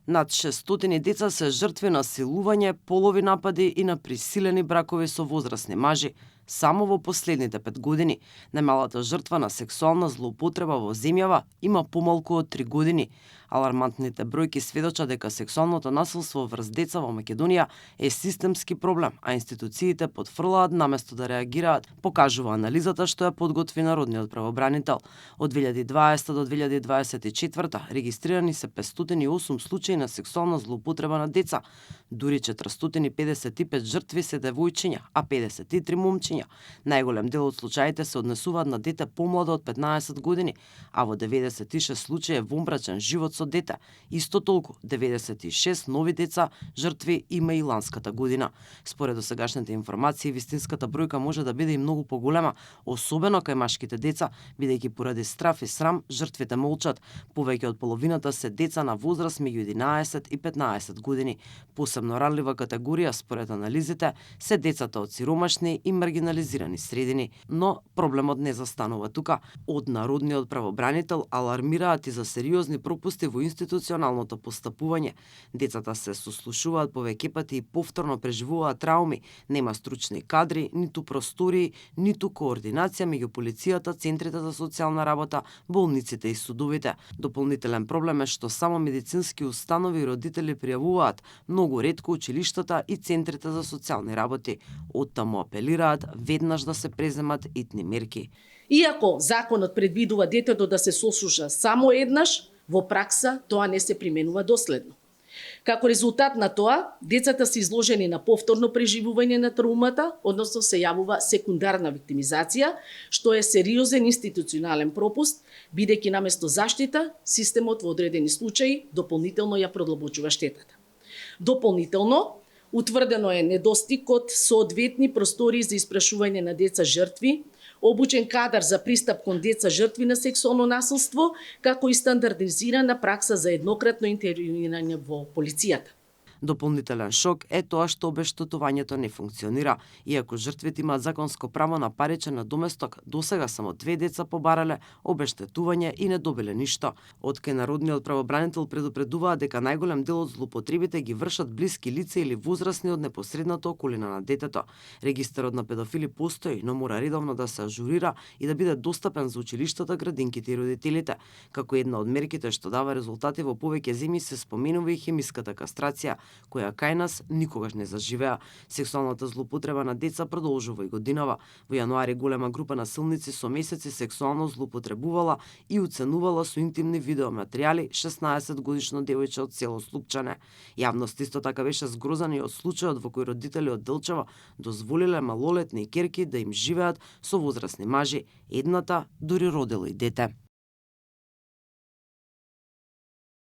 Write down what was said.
Над 600 деца се жртви на силување, полови напади и на присилени бракови со возрасни мажи само во последните 5 години. Најмалата жртва на сексуална злоупотреба во земјава има помалку од 3 години. Алармантните бројки сведочат дека сексуалното насилство врз деца во Македонија е системски проблем, а институциите потфрлаат наместо да реагираат, покажува анализата што ја подготви Народниот правобранител. Од 2020 до 2024 регистрирани се 508 случаи на сексуална злоупотреба на деца, дури 455 жртви се девојчиња, а 53 момчиња. Најголем дел од случаите се однесуваат на дете помладо од 15 години, а во 96 случаи е вонбрачен живот со дете. Исто толку, 96 нови деца жртви има и ланската година. Според досегашните информации, вистинската бројка може да биде и многу поголема, особено кај машките деца, бидејќи поради страф и срам жртвите молчат. Повеќе од половината се деца на возраст меѓу 11 и 15 години. Посебно ranljiva категорија според анализите се децата од сиромашни и маргинализирани средини. Но проблемот не застанува тука. Од Народниот правобранител алармираат и за сериозни пропусти во институционалното постапување. Децата се сослушуваат повеќе пати и повторно преживуваат трауми. Нема стручни кадри, ниту простории, ниту координација меѓу полицијата, центрите за социјална работа, болниците и судовите. Дополнителен проблем е што само медицински установи и родители пријавуваат, многу ретко училиштата и центрите за социјални работи. Оттаму апелираат веднаш да се преземат итни мерки. Иако законот предвидува детето да се сослуша само еднаш, во пракса тоа не се применува доследно. Како резултат на тоа, децата се изложени на повторно преживување на траумата, односно се јавува секундарна виктимизација, што е сериозен институционален пропуст, бидејќи наместо заштита, системот во одредени случаи дополнително ја продлабочува штетата. Дополнително, утврдено е недостиг од соодветни простории за испрашување на деца жртви, обучен кадар за пристап кон деца жртви на сексуално насилство, како и стандардизирана пракса за еднократно интервјуирање во полицијата. Дополнителен шок е тоа што обештетувањето не функционира. Иако жртвите имаат законско право на паричен надоместок, досега само 2 деца побарале обештетување и не добиле ништо. Откај Народниот правобранител предупредува дека најголем дел од злоупотребите ги вршат блиски лица или возрасни од непосредната околина на детето. Регистарот на педофили постои, но мора редовно да се ажурира и да биде достапен за училиштата, градинките и родителите. Како една од мерките што дава резултати во повеќе земји се споменува и хемиската кастрација, која кај нас никогаш не заживеа. Сексуалната злоупотреба на деца продолжува и годинава. Во јануари голема група насилници со месеци сексуално злоупотребувала и уценувала со интимни видеоматеријали 16-годишно девојче од село Слупчане. Јавност исто така беше згрозена и од случајот во кој родители од Делчева дозволиле малолетни керки да им живеат со возрасни мажи. Едната дури родила и дете.